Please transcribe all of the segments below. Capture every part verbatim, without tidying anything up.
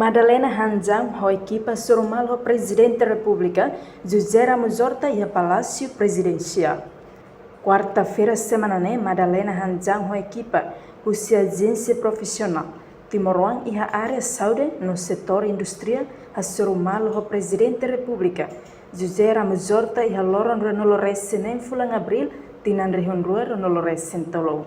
Madalena Hanjang ho ekipa hasoru malu ho Prezidente Repúblika, José Ramos Horta, iha Palásiu Prezidensiál. Kuarta-feira semana ne'e, Madalena Hanjang ho ekipa husi ajénsia profisionál timoroan iha área saúde no setór indústria hasoru malu ho Prezidente Repúblika, José Ramos Horta, iha loron ruanulu-resin-neen fulan Abríl, tinan rihun rua ruanulu-resin-tolu.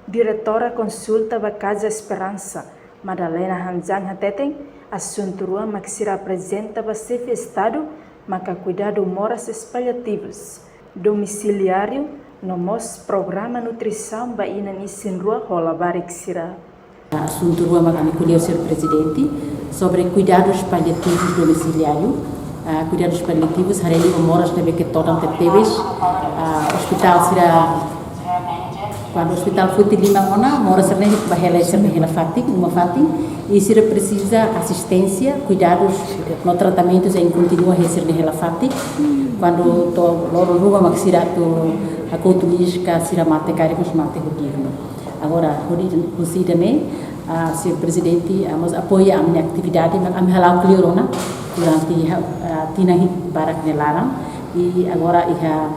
Diretora Konsulta ba Casa Esperança, Madalena Hanjang, hateten, asuntu rua mak sira aprezenta ba Xefe Estadu maka kuidadu moras paliativus, domisiliáriu, no mós programa nutrisaun ba inan isin-rua ho labarik sira. Asuntu rua mak ami ko'alia ho señór Prezidente sobre kuidadus paliativus domisiliáriu. Ah, kuidadus paliativus haree liu moras ne'ebé ke todan tebetebes. Ah, ospitál sira, kuandu ospitál foti liman ona, moras sira-ne'e bá hela, sira hela fatin, uma fatin, i sira presiza asisténsia, kuidadus no tratamentus, i kontinua hela, sira hela fatin. Kuandu to'o loron ruma mak sira atu hakotu liis ka sira mate karik mós mate ho dignu. Agora, hodi, husi ida-ne'e, ah, señór Prezidente, ah, mós apoia ami-nia atividade, ami hala'o kleur ona durante, ah, tinan barak nia laran. I agora iha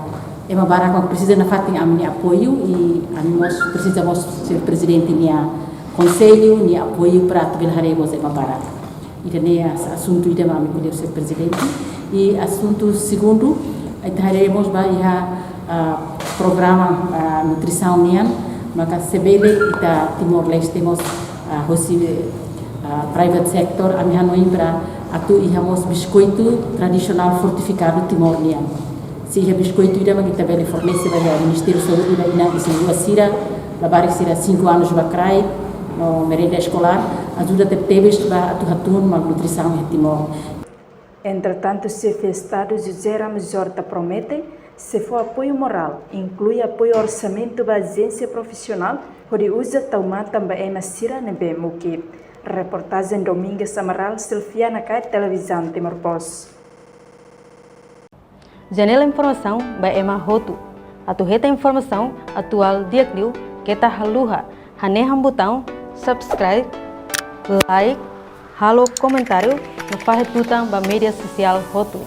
ema barak mak presiza nafatin ami-nia apoiu, i ami mós presiza mós señór Prezidente nia konsellu, nia apoiu para atu bele haree mós ema barak. Ida-ne'e as-, asuntu ida mak ami ko'alia ho señór Prezidente. I asuntu segundu, ita haree mós ba iha, ah, programa, ah, nutrisaun nian, maka se bele ita Timor-Leste mós, ah, hosi, ah, private sector, ami hanoin para atu iha mós biskoitu tradisionál fortifikadu Timor nian. Se iha biskoitu ida mak ita bele fornese ba iha Ministériu Saúde ba inan isin-rua sira, labarik sira cinco anos ba kraik, no merenda eskolár, ajuda tebetebes ba atu hatún malnutrisaun iha Timor. Entretantu, Xefe Estadu José Ramos Horta promete sei fó apoiu morál, inklui apoiu orsamentu ba ajénsia profisionál, hodi uza tau matan ba ema sira ne'ebé mukit. Reportajen Domingas Amaral, Silviana Kait, Televizaun Timor Post. Janela informasaun ba ema hotu. Atu hetan informasaun atuál di'ak liu, keta haluha hanehan butaun subscribe, like, halo komentáriu, no fahe tutan ba média sosiál hotu.